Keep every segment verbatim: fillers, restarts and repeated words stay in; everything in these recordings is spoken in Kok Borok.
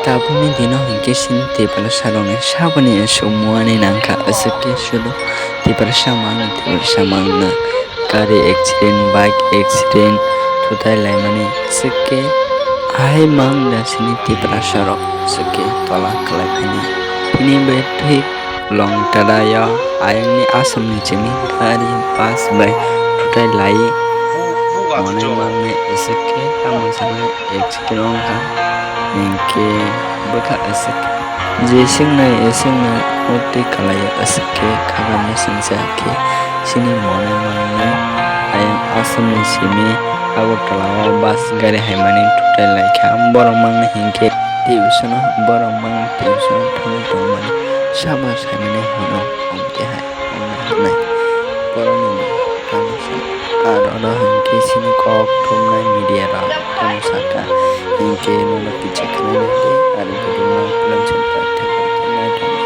Tabukni dino hinkhe chini Tiprasa rokni saboni chumani nangkha, aswk khe sudo Tiprasa mangno, Tiprasa mangno gari accident, bike accident thutai laimani, aswk khe ahai mang da chini Tiprasa rok, aswk khe tola kwlai phani. Tini bai thik Long tada yo ayangni aswkni simi gari bus bai thutai lai. Monai mangni aswk khe tamo sanai accident wngkha. Hinkhe bwkha aswk je swngnai, swngnai mukti kalaio aswk khe khakamo singsa khe chini monai mangni ayang aswkni simi Agartala o bus gari haimani thutai laikha. Borok mangni hinkhe tuition o, borok mangni tuition o thangwi tongmani sabo saimani hwno. Omo twi hai wngna hwnwi borokni tamo sa. Aro oro hinkhe chini kok thumnai media rok tamo sakha, hinkhe nono kicha khwnai nai di, aro video no puila chwng paithak paithak nai tongo.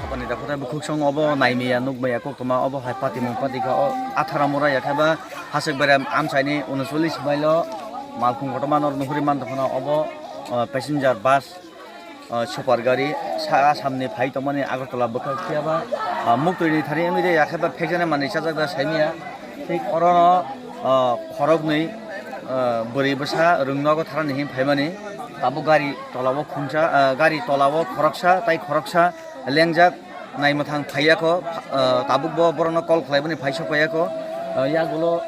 Aboni dakhutai bukhuk song obo naimaya nukmaya koktwma obo hai patimung patikha o athara mura yakhe ba hasik berem amchaini unochollish mile o malkhung kotorma nor nuhuri mantongkhana obo, o, passenger bus, o, super gari sa Assam ni phai tongmani Agartala bwkhak phiya ba, o, muktwi ni thani wngwi de yakhe ba phekjani manwi chajak da saimaya. Thik orono, ah, khoroknwi, ah, bwrwi bwsa rwngnogo tharani him phaimani. Tabuk gari tolao khungsa, ah, gari tolao khoroksa tei khoroksa lengjak naimwthang phaiyakho, ah, tabukbo borokno call khlaimani phaisok phaiyakho. Ah, yagulo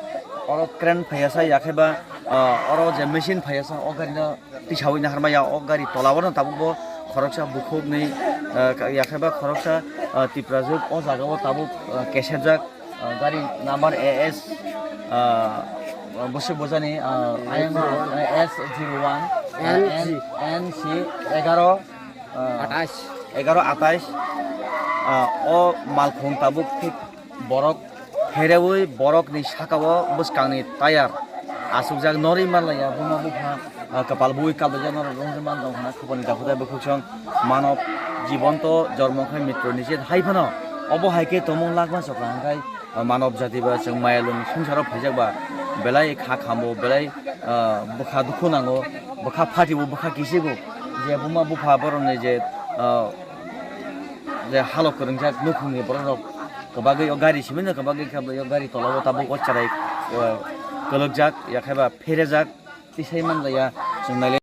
oro crane phaiyasa yakhe ba, ah, oro je machine phaiyasa o garino tisawi naharmaya o gari tolao no tabukbo khoroksa bukhuknwi, ah, yakhe ba khoroksa, ah, Tiprajwk o jagao tabuk, ah, kesepjak. Ah, gari number A S, ah, bwswk bojani, ah, ayang, ah, S zero one, ah, N C. N C egaro, ah, atais. Egaro atais, ah, o malkhung tabuk thik borok pherewi borokni sakao bwskangni tayar asukjak norwi manlaiya buma bupha. Ah, kwpal bui kal dajak norok rwngwi man tong khna khoponi dakhutai bwkhuk song manob jibon to jormo khai mitro ni jet hai phano obo hai khe tongmung lakma chokra hwnkhe, ah, manob jati ba chwng maya lwng swngcharo phaijak ba belai kha khambo belai, ah, bwkha dukhu nango bwkha phatibo bwkha kisigo je buma bupha borokni je, ah, je halok kwrwngjak nukhungni borok rok kwbagwi o gari simi no kwbagwi khe o gari tola o tabuk o cherai, ah, kwlwkjak yakhe ba pherejak. Tisai manjaya chwng naile.